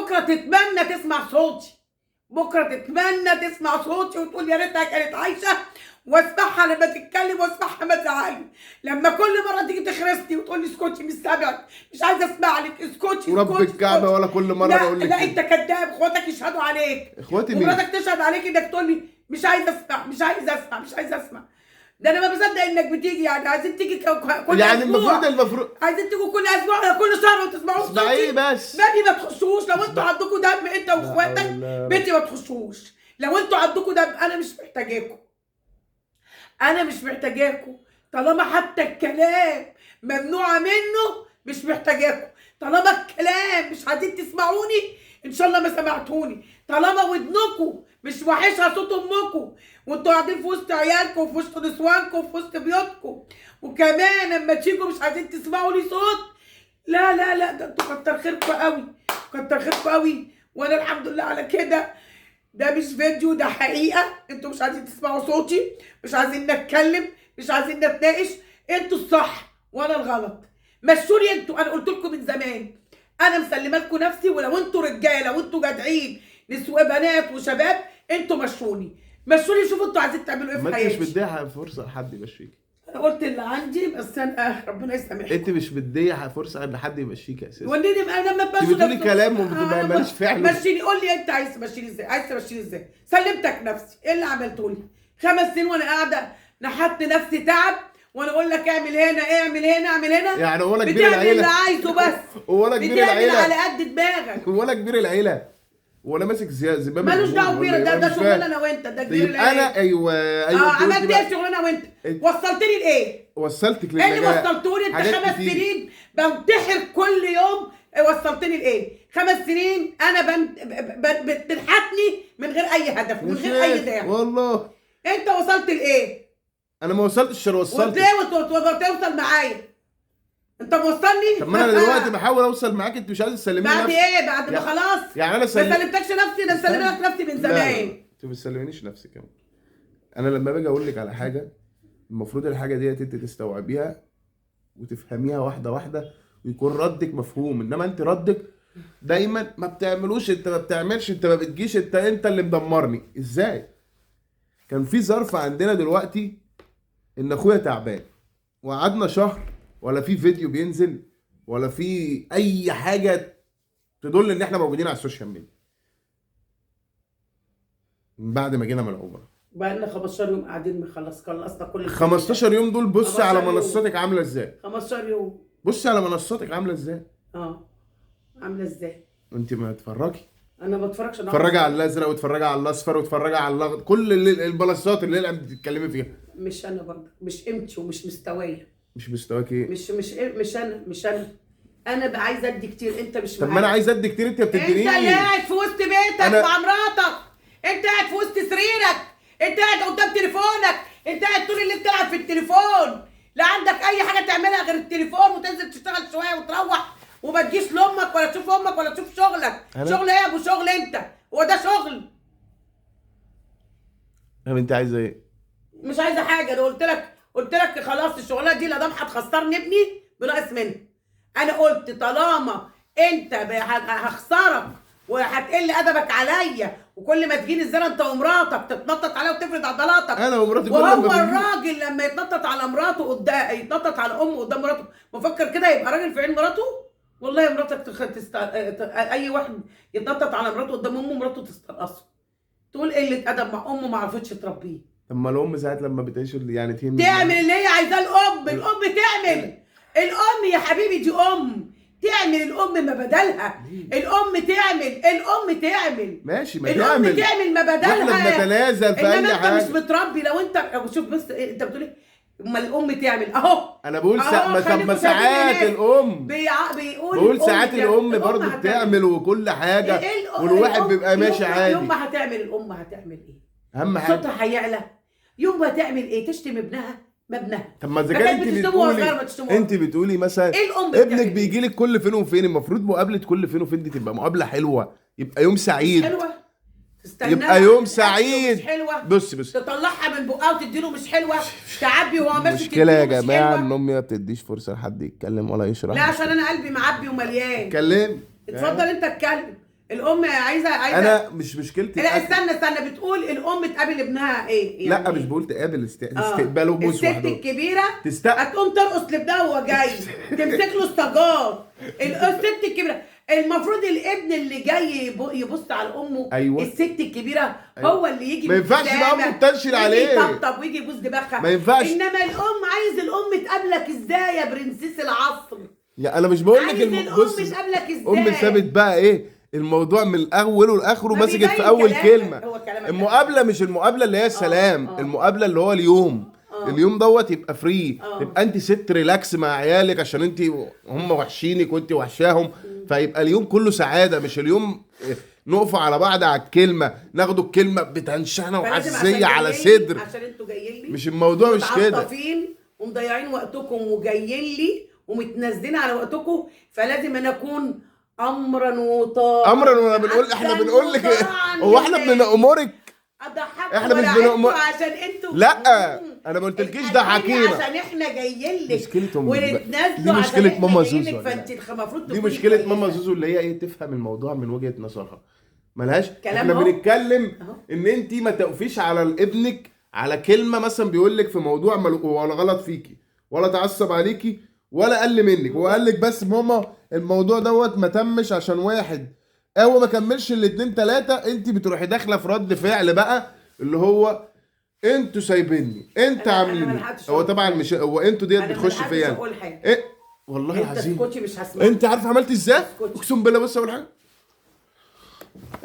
بكره تتمنى تسمع صوتي، بكره تتمنى تسمع صوتي وتقول يا ريتها كانت عايشه، واسمعها لما تتكلم واسمعها ما تزعلي. لما كل مرة تيجي تخرسني وتقول لي اسكتي مش سامعك، مش عايزه اسمع لك، اسكتي ورب اسكتي الكعبة اسكتي. ولا كل مرة لا بقول لك لا كده. انت كذاب، اخواتك يشهدوا عليك، اخواتي مين؟ ومراتك تشهد عليك انك تقول لي مش عايزه اسمع مش عايزه اسمع مش عايزه اسمع. ده انا ما بصدق انك بتيجي، يعني عايزين تيجي كل يعني اسبوع، المفروض عايزين تيجوا كل اسبوع ولا كل شهر وتسمعوا اسمعي صوتي. بس. بيتي ما تخشوش لو انتوا عندكم دم، انت واخواتك لا. بيتي ما تخشوش لو انتوا عندكم دم. انا مش محتاجاكم، انا مش محتاجاكم. طالما حتى الكلام ممنوعة منه مش محتاجاكم. طالما الكلام مش عايزين تسمعوني ان شاء الله ما سمعتوني. طالما ودنكم مش وحشها صوت امكم وانتوا قاعدين في وسط عيالكم وفي وسط نسوانكم وفي وسط بيوتكم، وكمان لما تيجوا مش عايزين تسمعوا لي صوت، لا لا لا، ده انتوا كتر خيركم قوي، كتر خيركم قوي. وانا الحمد لله على كده. ده مش فيديو، ده حقيقة. انتوا مش عايزين تسمعوا صوتي، مش عايزين نتكلم، مش عايزين نتناقش. انتوا الصح وانا الغلط. مشوني انتوا، انا قلت لكم من زمان انا مسلمة لكم نفسي، ولو انتوا رجاله وانتوا جدعين نسوق بنات وشباب انتوا مشوني، مشوني. شوفوا انتوا عايزين تعملوا ايه في ما انت مش حياتي. مديها فرصة لحد يمشيك. انا قلت اللي عندي، بس انا ربنا يسامحكم. انت مش مديه فرصة ان حد يمشيك اساسا. وليني انا ما انت بمشي بتقولي نفسي. كلام وبتبقى ماليش فعل. مشيني، قول لي انت عايز تمشيني ازاي، عايز تمشيني ازاي؟ سلمتك نفسي، ايه اللي عملته لي؟ 5 سنين وانا قاعدة نحت نفسي تعب، وانا اقول لك اعمل هنا اعمل هنا اعمل هنا. يعني ولا كبير بتعمل اللي العيلة، عايزه بس، ولا كبير بتعمل العيلة، على قد دماغك. ولا كبير العيلة، ولا ماسك زمام مالوش الأمور، دعوه ولا كبير، إيه؟ ده أنا ده مش شغلنا فاهم. انا وانت، ده كبير يبقى العيلة. انا ايوه ايوه انت قلتي عملت بقى- ايه في شغلنا وانت؟ وصلتني لايه؟ وصلتك ايه اللي للنجاح. وصلتوني؟ انت حاجات 5 كتير. سنين بنتحر كل يوم، وصلتني لايه؟ 5 سنين انا بتنحتني من غير اي هدف ومن غير اي داعي. والله انت وصلت لايه؟ انا ما وصلتش، انا وصلتك. وتوصل معايا؟ انت موصلني؟ طب ما انا دلوقتي بحاول اوصل معاك، انت مش عايز تسلميني بعد نفسك. ايه؟ بعد ما خلاص يعني انا ما سلمتكش نفسي، انا مسلمة لك نفسي من لا، زمان. انت ما بتسلمنيش نفسك كمان. انا لما باجي اقول لك على حاجة المفروض الحاجة ديت انت تستوعبيها وتفهميها واحدة واحدة ويكون ردك مفهوم، انما انت ردك دايما ما بتعملوش، انت ما بتعملش، انت ما بتجيش، انت اللي مدمرني. ازاي؟ كان في ظرف عندنا دلوقتي ان اخويا تعبان وقعدنا شهر ولا في فيديو بينزل ولا في اي حاجة تدل ان احنا موجودين على ال social media من بعد ما جينا من العمرة. بقى لنا 15 يوم قاعدين، خلص خلصنا كل 15 يوم دول بص على 15 يوم. منصتك عامله ازاي، 15 يوم. بص على منصتك عامله ازاي. عامله ازاي؟ انت ما تتفرجي، انا ما بتفرجش، انا اتفرجي على الازرق واتفرجي على الاصفر واتفرجي على الاخضر، كل البلاصات اللي انت بتتكلمي فيها. مش انا برضه، مش قيمتي ومش مستوايا، مش مستواك ايه؟ مش مش مش انا، مش انا، انا بقى عايزه ادي كتير، انت مش طب ما انا عايز ادي كتير، انت ما انت اللي بتدينيش. قاعد في وسط بيتك مع مراتك، انت قاعد في وسط سريرك، انت قاعد قدام تليفونك، انت قاعد طول الليل تلعب في التليفون، لا عندك اي حاجة تعملها غير التليفون، وتنزل تشتغل شوية وتروح وما تجيش لامك ولا تشوف امك ولا تشوف شغلك. شغل ايه يا ابو شغل انت؟ هو ده شغل؟ طب انت عايزه ايه؟ مش عايزه حاجة، انا قلت لك خلاص الشغلانة دي لا دام هتخسرني ابني بناقص منها. انا قلت طالما انت هخسرك وهتقل ادبك عليا، وكل ما تجيني الزنا انت ومراتك تتنطط عليا وتفرد عضلاتك. انا ومراتي كل وهو ما بنجي- الراجل لما يتنطط على مراته قدام، يتنطط على امه قدام مراته، مفكر كده يبقى راجل في عين مراته؟ والله مراتك اي واحد يتنطط على مراته قدام امه مراته تسترقصه، تقول قلة ادب مع امه ما عرفتش تربيه. طب ما الام ساعات لما بتعيش يعني تهم تعمل اللي هي عايزاه الام، الام تعمل، الام يا حبيبي دي ام، تعمل الام ما بدلها، الام تعمل، الام تعمل، ماشي ما الام تعمل، تعمل ما بدلها. واحنا بنتنازل في انما اي انت حاجة. مش متربي. لو انت شوف بس انت بتقول ايه؟ اما الام تعمل اهو. انا بقول أهو، ما طب خليكوا ما ساعات شايفين الام بيقول بقول الأم ساعات تعمل. الام برضه هتعمل. بتعمل وكل حاجة، إيه والواحد بيبقى ماشي عادي. يوم ما هتعمل الام هتعمل ايه؟ اهم حاجة صوتها هيعلى. يوم ما تعمل ايه؟ تشتم ابنها؟ ما ابنها. طب ما اذا ما كان كانت انت بتشتمه وهو صغير، ما بتقولي تشتمه. انت بتقولي مثلا ايه الام بتعمل ابنك إيه؟ بيجي لك كل فين وفين، المفروض مقابله كل فين وفين دي تبقى مقابله حلوة، يبقى يوم سعيد، حلوة تستناها يبقى يوم مش سعيد. حلوة. بص بص تطلعها من بقها وتديله مش حلوة، تعبي وهو ماشي المشكلة يا تديله مش جماعة حلوة. ان امي ما بتديش فرصة لحد يتكلم ولا يشرح. لا عشان انا قلبي معبي ومليان. اتكلم اتفضل انت اتكلم. الام عايزه انا مش مشكلتي. لا استنى، بتقول الام تقابل ابنها ايه يعني؟ لا مش بقول تقابل، استقباله بوس الست الكبيرة هتقوم ترقص لابنها وهو جاي، تمسك له السجاد. الست الكبيرة المفروض الابن اللي جاي يبص على امه. أيوة. الست الكبيرة. أيوة. هو اللي يجي، ما ينفعش بقى امه تنشل عليه، يطبطب ويجي يبوس دماغها، ما ينفعش. انما الام عايز الام تقابلك ازاي يا princess العصر؟ يا انا مش بقول لك الام تقابلك ازاي. ام ثابت بقى ايه الموضوع من اوله لاخره، مسكت في اول كلمة. المقابلة مش المقابلة اللي هي سلام، المقابلة اللي هو اليوم. اليوم دوت يبقى free، يبقى انت ست relax مع عيالك عشان انت هم وحشينك وانت وحشاهم، فيبقى اليوم كله سعادة، مش اليوم نقف على بعض على الكلمة، ناخدوا الكلمة بتنشنه وحساسيه على صدر. عشان انتوا جايين لي، مش الموضوع مش كده، متعاطفين ومضيعين وقتكم وجايين لي ومتنزلين على وقتكم، فلازم انا اكون امرا وطاعا. امرا، وانا بنقول احنا بنقول لك هو احنا بنأمرك؟ احنا مش بنأمر عشان انتوا. لا انا ما قلتلكيش ده حكيمة، عشان احنا جايين لك ونتنازلوا. دي مشكلة ماما زوزو، فانت المفروض دي مشكلة ماما زوزو اللي هي ايه، تفهم الموضوع من وجهه نظرها، ملهاش. احنا بنتكلم ان انت ما تقفيش على ابنك على كلمة مثلا بيقول لك في موضوع ولا غلط فيكي ولا تعصب عليكي ولا قل منك، وقال لك بس ماما الموضوع دوت ما تمش عشان واحد او ما كملش الاتنين تلاتة، انت بتروحي داخله في رد فعل بقى اللي هو انتوا سايبيني، انت عاملين. هو طبعا مش هو انتوا ديت بتخش فيا ايه والله العظيم. انت عارف عملت ازاي؟ اقسم بالله. بص اقول حاجة،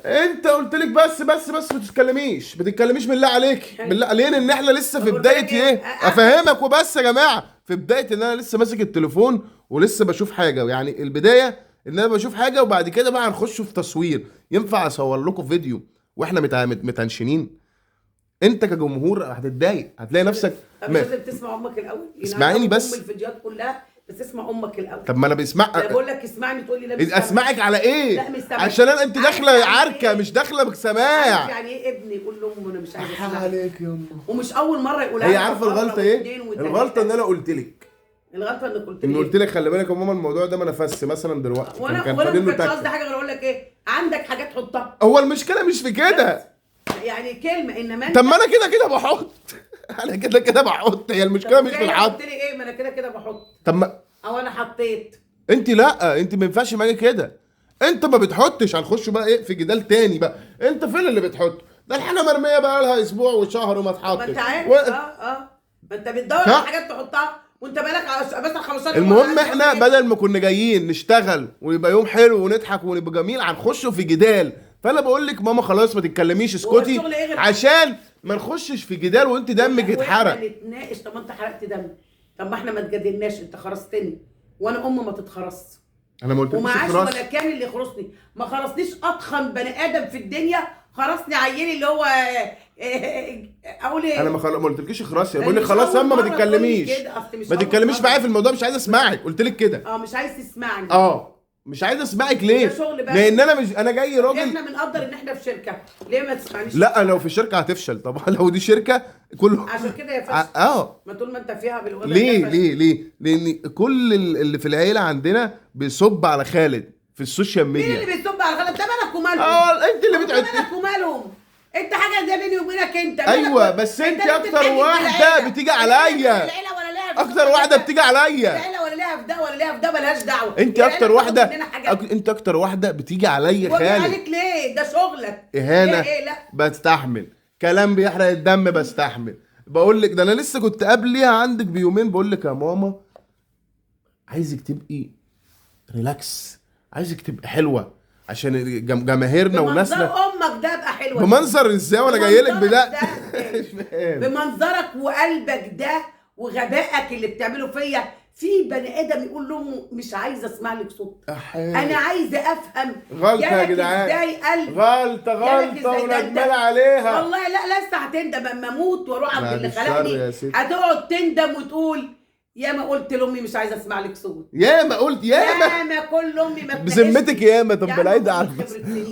انت قلت لك بس بس بس ما تتكلميش، ما تتكلميش بالله عليك، بالله. ليه؟ ان احنا لسه في بداية ايه، افهمك وبس يا جماعة، في بداية ان انا لسه ماسك التليفون ولسه بشوف حاجة، يعني البداية ان انا بشوف حاجة وبعد كده بقى هنخش في تصوير. ينفع اصور لكم فيديو واحنا متنشنين؟ انت كجمهور هتتضايق، هتلاقي نفسك. طب لازم تسمع امك الاول. اسمعيني بس، ام الفيديوهات كلها، بس اسمع امك الاول. طب ما انا بسمع، انا بقول لك اسمعني تقول لي لا مش اسمعك على ايه؟ لا مش سامعك. عشان انا انت داخله عركة، مش داخله بسماع. يعني ايه ابني يقول لامه انا مش عايز اسمعك؟ عليك يا امه. ومش اول مرة يقولها. هي عارفه الغلطة ايه؟ الغلطة ان انا قلت لك، الغلطة انك قلت لي، ان قلت لك خلي بالك يا ماما الموضوع ده ما نفس مثلا دلوقتي. وانا كان فاضل له تكه. قصدي حاجة غير اقول لك ايه، عندك حاجات حطها. هو المشكلة مش في كده يعني كلمة، انما طب ما انا كده كده بحط، انا كده كده بحط، هي المشكلة مش في الحط. قلت لي ايه؟ ما انا كده كده بحط. طب ما او انا حطيت. انت لا، انت ما ينفعش معاكي كده، انت ما بتحطش. هنخش بقى ايه في جدال تاني بقى، انت فين اللي بتحط؟ ده الحاجة مرمية بقى لها اسبوع وشهر وما اتحطش. ما انت عارف ما انت بتدور على حاجات تحطها وانت بالك على مثلا 15. المهم احنا بدل ما كنا جايين نشتغل ويبقى يوم حلو ونضحك ونبقى جميل، هنخش في جدال. فانا بقول لك ماما خلاص ما تتكلميش، اسكتي عشان ما نخشش في جدال وانت دمك اتحرق. نتناقش. طب ما انت حرقت دمي، طب ما احنا ما تجادلناش، انت خرستني وانا ام ما تتخرس. انا ما قلتلكش وما عاش ولا كان اللي يخرسني، ما خرسنيش اطخن بني ادم في الدنيا، خرسني عيني اللي هو اقول ايه. انا ما قلتلكيش اخرسي، بقول لك خلاص اما ما تتكلميش، ما تتكلميش معايا في الموضوع، مش عايز اسمعك. قلت لك كده. مش عايز تسمعني. مش عايز اسمعك ليه؟ لان انا مش، انا جاي راجل. احنا بنقدر ان احنا في شركة، ليه ما تسمعنيش؟ لا لو في شركة هتفشل طبعا، لو دي شركة كله عشان كده يا فشل. ما طول ما انت فيها بالوضع. ليه ليه ليه؟ لان كل اللي في العيلة عندنا بيصب على خالد في ال social media. مين اللي بيصب على خالد؟ ده مالك ومالهم؟ انت اللي بتعد. مالك ومالهم؟ انت حاجة زي بيني وبينك انت. ايوه بس انت اكتر واحدة بتيجي عليا، اكتر واحدة بتيجي عليا. العيلة ولا ليها في ده ولا ليها في ده، مالهاش دعوه. انت اكتر واحدة، انت اكتر واحدة بتيجي عليا خالد. عليك ليه؟ ده شغلك. اهانه إيه؟ لا بستحمل، كلام بيحرق الدم بستحمل. بقول لك ده انا لسه كنت قبليها عندك بيومين بقول لك يا ماما عايزك تبقي relax، عايزك تبقي حلوة عشان جماهيرنا وناسنا. بمنظر امك ده ابقى حلوة بمنظر ازاي وانا جاي لك بده؟ بمنظرك وقلبك ده وغبائك اللي بتعمله فيا. في بني ادم يقول لامه مش عايزه اسمع لك صوت، انا عايزه افهم. غلطه يا جدعان، ازاي قلب غلطه غلطه وندمان عليها والله. لا لسه هتندم اما اموت واروح عند اللي خلقني، هتقعد تندم وتقول يا ما قلت لامي مش عايزه اسمع لك صوت، يا ما قلت، يا ما كل امي ما بذمتك يا ما. طب انا عايز اعرف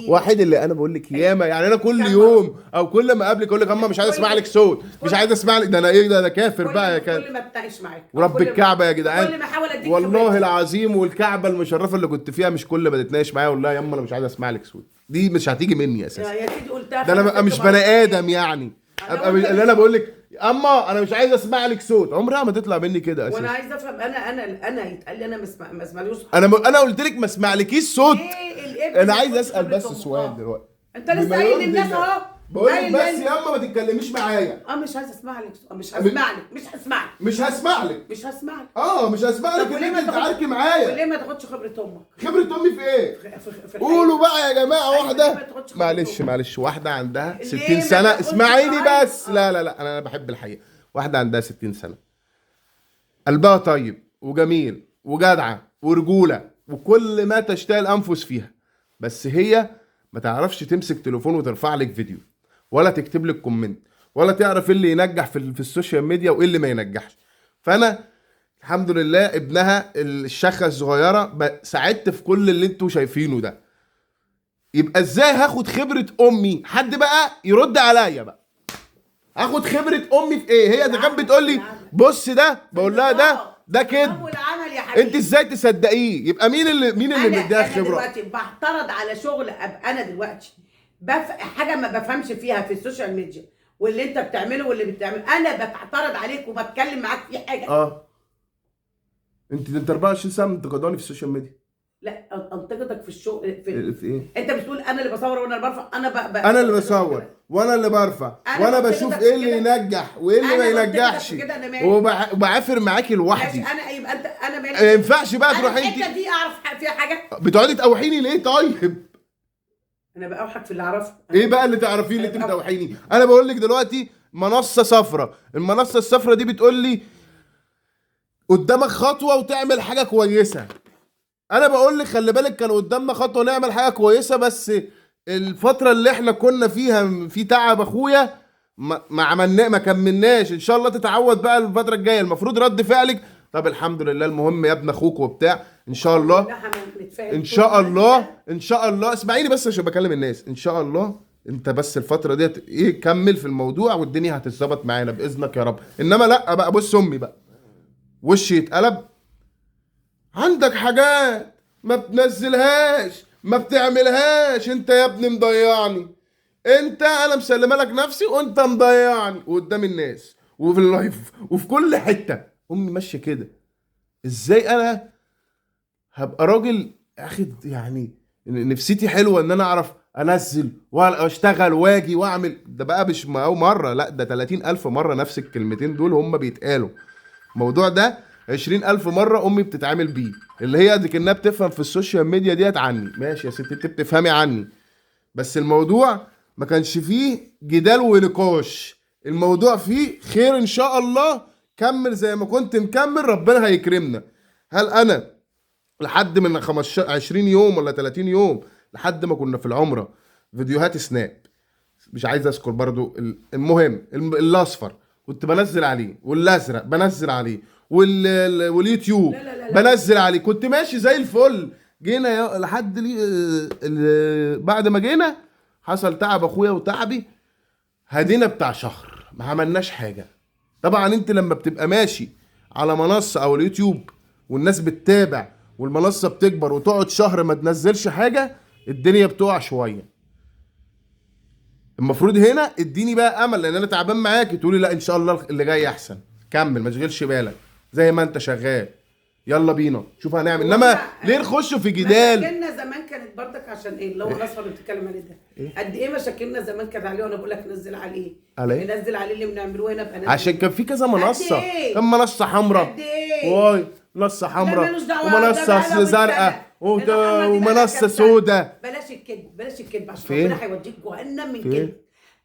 واحد اللي انا بقول لك يا ما، يعني انا كل يوم او كل ما اقابلك اقول لك اما مش عايز اسمع لك صوت، مش عايز اسمع لك، ده انا ايه ده، انا كافر بقى يا كافر. كل ما اتناقش معاك ورب الكعبة يا جدعان، كل ما احاول اديك والله العظيم والكعبة المشرفة اللي كنت فيها مش كل ما تتناقش معايا اقول لها ياما انا مش عايز اسمع لك صوت. دي مش هتيجي مني اساسا. يا سيدي قلتها. ده انا ببقى مش بني ادم يعني، ابقى اللي انا بقول لك اما انا مش عايز اسمع لك صوت، عمرها ما تطلع مني كده اساسا. وانا عايز افهم، انا يتقال لي انا ما اسمعليش. انا قلت لك ما اسمعلكيش صوت. ايه انا عايز اسال بس سؤال دلوقتي، انت لسه قايل للناس اهو. بقول لك بس ياما ما تتكلميش معايا. مش عايز اسمع لك، مش هسمع لك، مش هسمع لك، مش هسمع لك، مش هسمع لك. مش هسمع لك. ليه انت تعاركي معايا؟ وليه ما تاخدش خبره امك؟ خبره امي في ايه؟ في قولوا بقى يا جماعة. واحدة معلش واحدة عندها 60 سنة، اسمعيني بس. لا لا لا، انا بحب الحقيقة. واحدة عندها 60 سنة، قلبها طيب وجميل وجدعه ورجوله وكل ما تشتهي الانفس فيها، بس هي ما تعرفش تمسك تليفون وترفع لك فيديو، ولا تكتب لك comment، ولا تعرف ايه اللي ينجح في ال social media وايه اللي ما ينجحش. فانا الحمد لله ابنها الشخه الصغيرة ساعدت في كل اللي انتوا شايفينه ده. يبقى ازاي هاخد خبره امي؟ حد بقى يرد عليا بقى، هاخد خبره امي في ايه؟ هي ده كانت بتقول لي بص ده، بقول لها ده كده، انت ازاي تصدقيه؟ يبقى مين اللي مديها خبره؟ انا دلوقتي بعترض على شغل، انا دلوقتي حاجة ما بفهمش فيها في ال social media، واللي انت بتعمله واللي بتعمله، انا بعترض عليك وبتكلم معاك في حاجة. انت 24 ساعة منتقداني في ال social media. لا، انتقدك في الشغل في ايه؟ انت بتقول انا اللي بصور وانا اللي برفع. انا اللي بصور وانا اللي برفع، وانا بشوف ايه اللي ينجح وايه اللي ما ينجحش، وبعافر معاكي لوحدي. انا يبقى انت انا مالي؟ ما ينفعش بقى تروحي انت الحتة دي اعرف فيها حاجة. بتقعدي تقوحيني ليه طيب؟ انا بقوحك في اللي اعرفه. ايه بقى اللي تعرفيه اللي انت بتوحيني؟ انا بقول لك دلوقتي منصة صفرة، المنصة الصفرة دي بتقول لي قدامك خطوة وتعمل حاجة كويسة. انا بقول لك خلي بالك، كان قدامنا خطوة نعمل حاجة كويسة، بس الفترة اللي احنا كنا فيها في تعب اخويا ما عملنا، ما كملناش. ان شاء الله تتعود بقى الفترة الجاية. المفروض رد فعلك طب الحمد لله، المهم يا ابن اخوك وبتاع، ان شاء الله ان شاء الله ان شاء الله. اسمعيني بس عشان بكلم الناس. ان شاء الله انت بس الفترة ديت ايه، كمل في الموضوع والدنيا هتتظبط معانا باذنك يا رب. انما لا بقى، بص امي بقى وشي يتقلب، عندك حاجات ما بتنزلهاش ما بتعملهاش، انت يا ابني مضيعني، انت انا مسلمة لك نفسي وانت مضيعني وقدام الناس وفي ال live وفي كل حتة. امي ماشية كده. ازاي انا هبقى راجل اخد يعني نفسيتي حلوة ان انا اعرف انزل واشتغل واجي واعمل ده؟ بقى مش مرة، لا ده 30,000 مرة نفس الكلمتين دول هم بيتقالوا. الموضوع ده 20,000 مرة امي بتتعامل بيه، اللي هي دي كانها بتفهم في ال social media ديت عني. ماشي يا ستي انت بتفهمي عني، بس الموضوع ما كانش فيه جدال ونقاش، الموضوع فيه خير ان شاء الله. كمل زي ما كنت مكمل، ربنا هيكرمنا. هل انا لحد من 15 20 يوم ولا 30 يوم لحد ما كنا في العمرة فيديوهات سناب، مش عايز اذكر برضو، المهم الاصفر كنت بنزل عليه، والازرق بنزل عليه، واليوتيوب لا لا لا لا. بنزل عليه، كنت ماشي زي الفل. جينا لحد بعد ما جينا حصل تعب اخويا وتعبي، هدينا بتاع شهر ما عملناش حاجة. طبعا انت لما بتبقى ماشي على منصة او اليوتيوب والناس بتتابع والمنصه بتكبر وتقعد شهر ما تنزلش حاجة، الدنيا بتقع شوية. المفروض هنا اديني بقى امل، لان انا تعبان معاكي، تقولي لا ان شاء الله اللي جاي احسن، كمل ما تشغلش بالك زي ما انت شغال، يلا بينا شوف هنعمل. انما ليه نخش في جدال؟ مشاكلنا زمان كانت برضك عشان ايه؟ اللي هو الاصفر اللي بتتكلم عليه ده إيه؟ قد ايه مشاكلنا زمان كانت عليه، وانا بقول لك نزل عليه، عليه نزل عليه اللي بنعملوه هنا بقى، عشان كان في كذا منصة، إيه؟ كان منصة حمراء، إيه؟ واي منصة حمراء ومنصة زرقاء ومنصة سوداء. بلاش الكذب، بلاش الكذب عشان ربنا هيوديك جهنم من كده.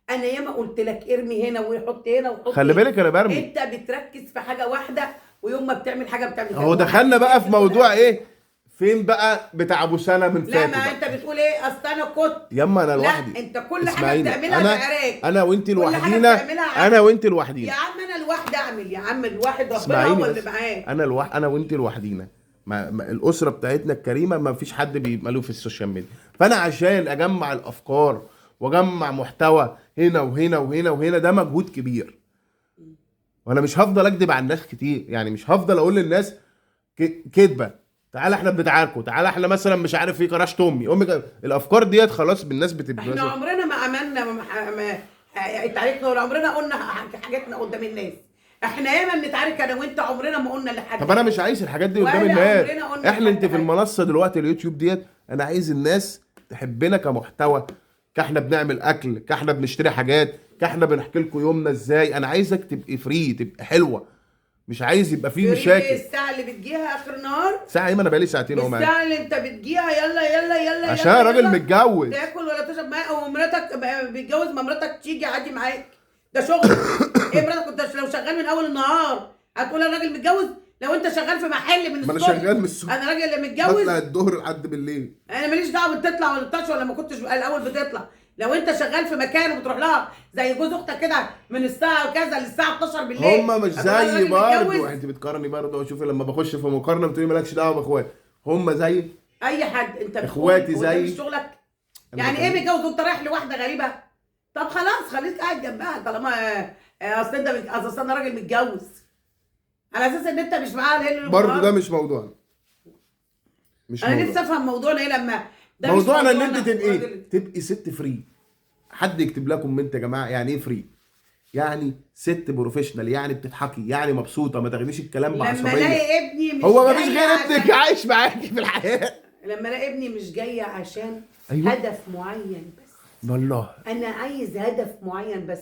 انا ياما قلت لك ارمي هنا وحط هنا وحط، خلي بالك انا برمي، انت بتركز في حاجة واحدة، ويوم ما بتعمل حاجة بتعمل هو دخلنا بقى في موضوع ايه فين بقى بتاع ابو سنة من فاتو. لا ما انت بتقول ايه؟ اصل انا كنت ياما انا لوحدي. لا انت كل حاجة بتعملها بعراك. انا وانت لوحدينا، انا وانت لوحدينا يا عم، انا لوحدي اعمل يا عم، الواحد ربنا هو اللي معاه. انا وانت لوحدينا، ما الاسرة بتاعتنا الكريمة ما فيش حد بيبقى له في ال social media. فانا عشان اجمع الافكار واجمع محتوى هنا وهنا وهنا وهنا، ده مجهود كبير. وانا مش هفضل اكدب على الناس كتير، يعني مش هفضل اقول للناس كدبه. تعالى احنا بنتعاركوا، تعالى احنا مثلا مش عارف ايه، كرشت امي امي الافكار ديت خلاص بالناس بتبقى. احنا عمرنا ما عملنا ما اتعاركنا، ولا عمرنا قلنا حاجاتنا قدام الناس. احنا ياما بنتعارك انا وانت، عمرنا ما قلنا لحد. طب انا مش عايز الحاجات دي قدام الناس. احنا انت في المنصة دلوقتي اليوتيوب ديت، انا عايز الناس تحبنا كمحتوى، كاحنا بنعمل اكل، كاحنا بنشتري حاجات، كاحنا بنحكي لكم يومنا ازاي. انا عايزك تبقي free، تبقي حلوة، مش عايز يبقى فيه مشاكل. الساعة اللي بتجيها اخر النهار، ساعة ايه؟ ما انا بقالي ساعتين اهو معاك. الساعة اللي انت بتجيها يلا يلا يلا، عشان راجل متجوز تاكل ولا تشرب معاك، او مراتك بيتجوز، ما مراتك تيجي عادي معاك، ده شغل. ايه مراتك؟ كنت لو شغال من اول النهار هتقول انا راجل متجوز؟ لو انت شغال في محل من الصبح، ما انا شغال من الصبح، انا راجل اللي متجوز بطلع الظهر لحد بالليل، انا ماليش دعوه بتطلع ولا بتطلعش، ولا ما كنتش الاول بتطلع. لو انت شغال في مكان وبتروح لها زي جوز اختك كده من الساعة كذا للساعة 12 بالليل، هما مش زي برضه. انت بتقارني برضه، شوفي لما بخش في مقارنة بتقولي مالكش دعوه باخواتي، هما زي اي حد. انت اخواتي زي شغلك يعني ايه متجوز وانت رايح لواحدة غريبة؟ طب خلاص خليك قاعد جنبها، طالما اصل انت اصل انا راجل متجوز، على اساس ان انت مش معاها برضه. ده مش موضوعنا، مش انا نفسي افهم موضوعنا ايه لما ده موضوعنا، ان انت تبقي تبقي ست free. حد يكتب لكم comment يا جماعة يعني ايه free؟ يعني ست professional، يعني بتضحكي، يعني مبسوطة، ما تاخديش الكلام بعصبيه. لما الاقي ابني مش هو ما فيش غير ابنك عايش معاكي في الحياة. لما الاقي ابني مش جاي عشان أيوة. هدف معين بس، والله انا عايز هدف معين بس.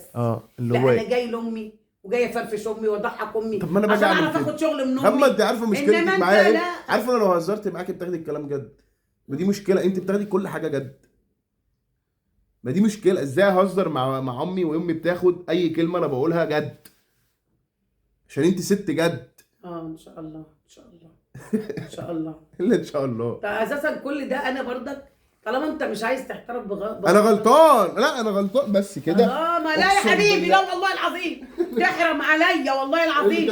اللي هو انا جاي لامي وجاي افرفش امي واضحك امي. طب ما انا باجي عشان اعرف اخد شغل من امي. اما انت عارفه مشكلتك معايا ايه؟ عارفه انا لو هزرت معاكي بتاخدي الكلام جد، ما دي مشكلة، انت بتاخدي كل حاجة جد، ما دي مشكلة. ازاي اهزر مع امي وامي بتاخد اي كلمة انا بقولها جد؟ عشان انت ست جد. ان شاء الله ان شاء الله ان شاء الله. الا ان شاء الله. طب اساسا كل ده انا برضك طالما انت مش عايز تحترم انا غلطان. لا انا غلطان بس كده. ما لا يا حبيبي، لا والله العظيم تحرم عليا، والله العظيم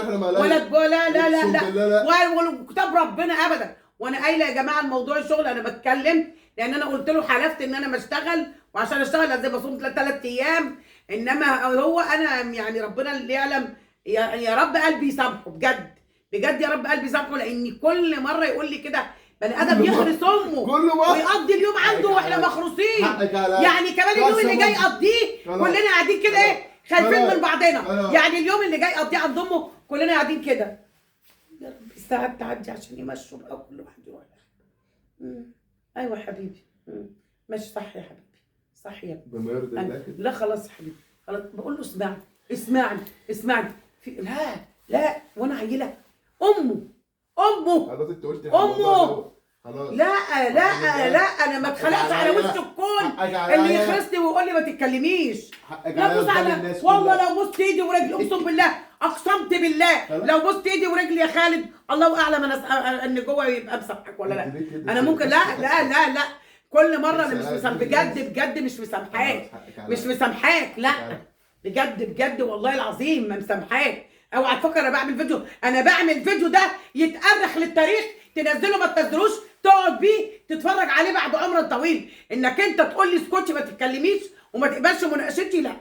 ولا لا لا لا لا ولا كتاب ربنا ابدا. وانا قايله يا جماعة الموضوع الشغل انا بتكلم، لان انا قلت له حلفت ان انا ما اشتغل، وعشان اشتغل لازم اصوم 3 ايام. انما هو انا يعني ربنا اللي يعلم، يا رب قلبي يسامحه بجد بجد، يا رب قلبي يسامحه، لان كل مرة يقول لي كده بني ادم يخرس امه ويقضي اليوم عنده واحنا مخروسين. يعني كمان اليوم اللي جاي يقضيه كلنا قاعدين كده ايه، خايفين من بعضنا. يعني اليوم اللي جاي يقضيه عند امه كلنا قاعدين كده. يا رب الساعات تعدي عشان يمشوا بقى كل واحد يروح. ايوه حبيبي ماشي، صح يا حبيبي، صح يا ابني. لا خلاص يا حبيبي خلاص، بقول له اسمعني اسمعني اسمعني. لا لا وانا عيله امه امه خلاص انت قلت امه خلاص. لا لا لا انا ما اتخلقش على وش الكون اللي يخرسني ويقول لي ما تتكلميش. لا بص على والله لو بصت ايدي ورجلي اقسم بالله، اقسمت بالله لو بصت ايدي ورجلي يا خالد الله اعلم انا ان جوه يبقى مسامحك ولا لا. انا ممكن لا لا لا لا كل مرة انا مش مسامحك بجد بجد، مش مسامحاك مش مسامحاك، لا بجد بجد والله العظيم ما مسامحاك. اوعى تفكر انا بعمل فيديو، انا بعمل فيديو ده يتأرخ للتاريخ، تنزله ما تنزلوش، تقعد بيه تتفرج عليه بعد عمر طويل. انك انت تقول لي اسكتي ما تتكلميش وما تقبلش مناقشتي، لا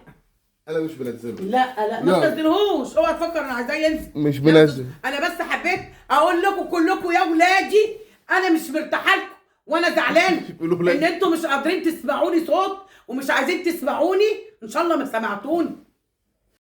انا مش بنزله. لا لا ما تنزلهوش، اوعى تفكر انا عايزاه ينزل، مش بنزل. انا بس حبيت اقول لكم كلكم يا ولادي انا مش مرتاحة لكم وانا زعلان ان انتوا مش قادرين تسمعوني صوت ومش عايزين تسمعوني. ان شاء الله ما سمعتوني.